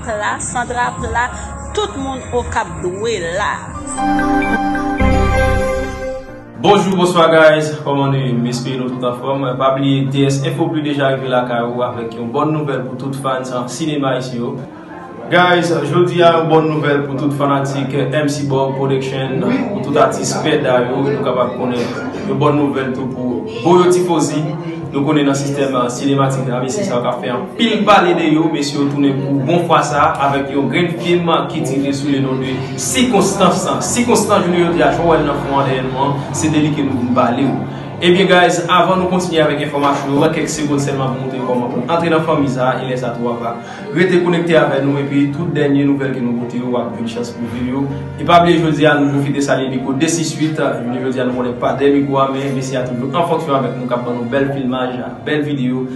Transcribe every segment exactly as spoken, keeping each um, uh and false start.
Pla, Sandra Pla, tout moun Okap dwe la. Bonjou, bonswa guys, kòman nou ye? M espere nou tout anfòm. Pa bliye T S Info Plus deja rive lakay ou avèk yon bòn nouvèl pou tout fan sinema ayisyen yo. Guys, jodi a yon bòn nouvèl pou tout fanatik M C Bob Production, pou tout atis pèda yo, nou kapab konnen yon bòn nouvèl tou pou Boyo Tifozi. Nou konnen nan sistèm sinematik la, mesye sa yo k ap fè anpil pale de yo, mesye yo tounen pou bon fwa sa avèk yon grenn fim ki tire sou le non de Sikonstans. Sikonstans, jounen jodi a, jan w wè l nan fon an dèyè nou an, se de li ke nou vin pale w. Ebyen guys, avan nou kontinye avèk enfòmasyon yo, kèk segonn sèlman pou montre kòman pou antre nan fanmi sa a, e lè sa tou a pa. Rete konekte avè nou epi tout dènye nouvèl ke nou pote yo w ap jwenn chans pou viv yo. E pa bliye jodi a nou pwofite salye Miko de sis uit. Jounen jodi a nou konnen pa dèyè mikwo a men mesye a toujou an fonksyon avèk nou k ap ban nou bèl filmaj, bèl videyo.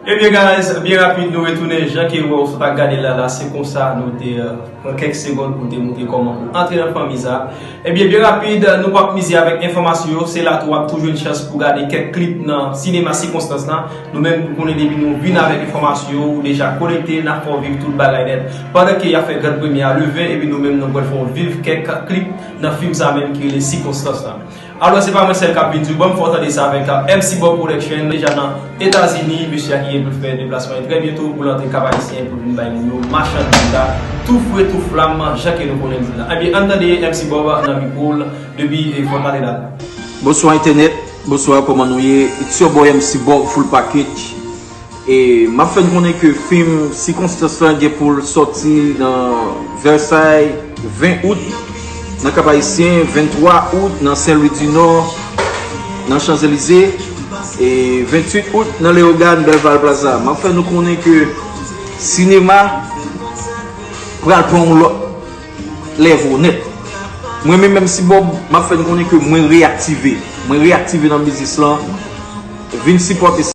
Ebyen guys, byen rapid nou retounen jan ke w wè w sot ap gade la la se konsa nou te. Pran kèk segonn pou te montre kòman pou antre nan fanmi sa. Ebyen byen rapid, nou p ap mize avèk enfòmasyon yo, se la tou w ap tou jwenn chans pou gade kèk klip nan sinema Sikonstans lan. Nou menm nou konnen depi nou vin avèk enfòmasyon yo, ou deja konekte, n ap fè w viv tout bagay nèt. Pandan ke y ap fè gran premye a le ven, epi nou menm nou pral fè w viv kèk klip nan fim sa menm ki rele Sikonstans lan. Alò se pa mwen sèl k ap vin di w, ban m fè w tande sa avèk M C Bob Production, deja nan Etazini, mesye a ki gen pou l fè deplasman li trè byento pou l antre Kap Ayisyen pou l vin bay moun yo machandiz la tou fre tou flam jan ke nou konnen di la. Ebyen ann tande M C Bob nan mikwo l depi Fort Lauderdale. Bonswa entènèt, bonswa kòman nou ye? It's your boy M C Bob Full Package. E m ap fè n konnen ke fim Sikonstans lan gen pou l sòti nan Vèsay ven out nan Kap Ayisyen, venntwa out nan Sen Lwi di Nò nan Chanzelize, e venntuit out nan Leyogàn, Belval Plaza. M ap fè nou konnen ke sinema pral pran yon lòt lèvo nèt. Mwen menm M C Bob, m ap fè n konnen ke mwen reyaktive. Mwen reyaktive nan biznis lan. Vin sipòte